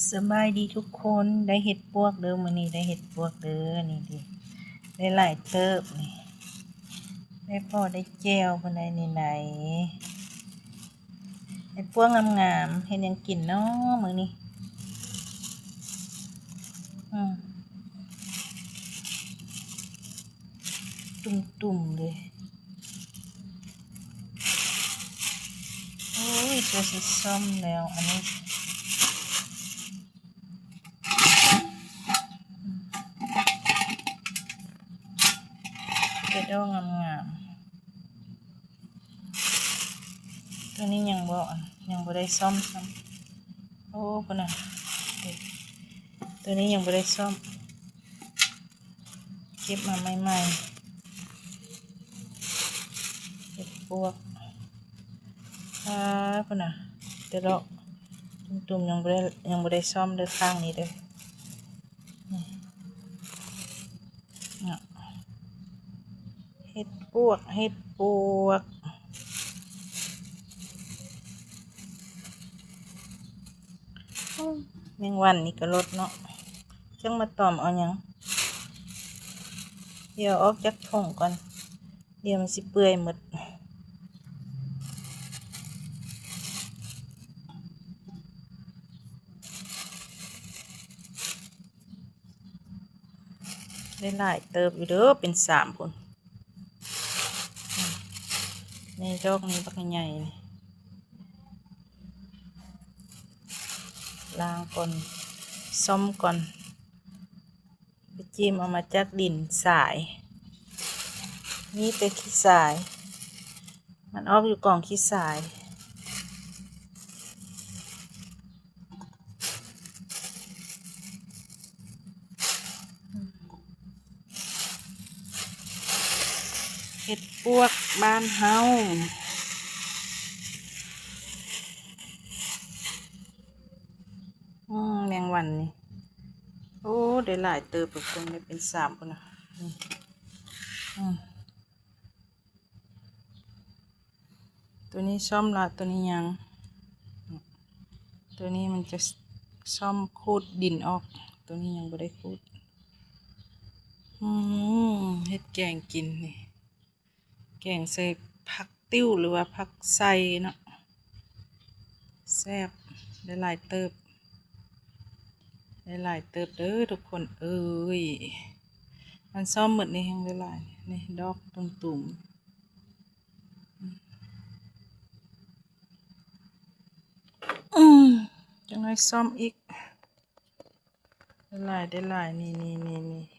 ສະບາຍດີທຸກຄົນ ໄດ້ເຫັດປວກເດີ ມື້ນີ້ໄດ້ເຫັດປວກເດີ ນີ້ເດ ໄດ້ຫຼາຍເຕີບນີ້ ໄດ້ພໍໄດ້ແຈ່ວພຸ້ນໃດນີ້ໃດ ເຫັດປວກງາມໆ ເຮັດຫຍັງກິນເນາະມື້ນີ້ ອືມ ຕຸ່ມໆ ເລີຍ. ໂອ້ຍ ເກືອບຊິສ້ອມແລ້ວ ອັນນີ້ ເຮັດດອກງາມໆ ຕົວນີ້ຍັງບໍ່ ຍັງບໍ່ໄດ້ສ້ອມຊ້ຳ ໂອ້ ພຸ້ນນະ ຕົວນີ້ຍັງບໍ່ໄດ້ສ້ອມ. ເກັບມາໃໝ່ໆ ເຫັດປວກ ອາ ພຸ້ນນະ ແຕ່ດອກຕຸ່ມໆ ຍັງບໍ່ໄດ້ ຍັງບໍ່ໄດ້ສ້ອມເດີ ຂ້າງນີ້ເດີ ນີ້ ເນາະ ເຫັດປວກ ເຫັດປວກ ໂອ້ ແມງວັນນີ້ກໍລົດເນາະ ຈັກມາຕອມເອົາຫຍັງ ດຽວອອກຈາກຖົງກ່ອນ ດຽວມັນຊິເປື່ອຍໝົດ ໄດ້ຫຼາຍເຕີບຢູ່ເດີ ເປັນສາມພຸ້ນ ນີ້ດອກນີ້ບັກໃຫຍ່ໆ ນີ້ ລ້າງກ່ອນ ສ້ອມກ່ອນ ໄປຈິ້ມເອົາມາຈາກດິນຊາຍ ມີແຕ່ຂີ້ຊາຍ ມັນອອກຢູ່ກອງຂີ້ຊາຍ. ເຫັດປວກບ້ານເຮົາ ອືມ ແມງວັນນີ້ ໂອ້ ໄດ້ຫຼາຍເຕີບທຸກຄົນ ໄດ້ເປັນສາມພຸ້ນນະ ອືມ. ຕົວນີ້ສ້ອມລະ ຕົວນີ້ຍັງ ຕົວນີ້ມັນຈະສ້ອມຂູດດິນອອກ ຕົວນີ້ຍັງບໍ່ໄດ້ຂູດ ອືມ ເຮັດແກງກິນນີ້ ແກງໃສ່ຜັກຕິ້ວ ຫຼືວ່າຜັກໄຊເນາະ ແຊບ ໄດ້ຫຼາຍເຕີບ ໄດ້ຫຼາຍເຕີບເດີທຸກຄົນເອີຍ ມັນສ້ອມໝົດນີ້ແຮງໄດ້ຫຼາຍ ນີ້ດອກຕຸ່ມໆ ອືມ ຈັກໜ້ອຍສ້ອມອີກ ໄດ້ຫຼາຍ ໄດ້ຫຼາຍ ນີ້ໆໆ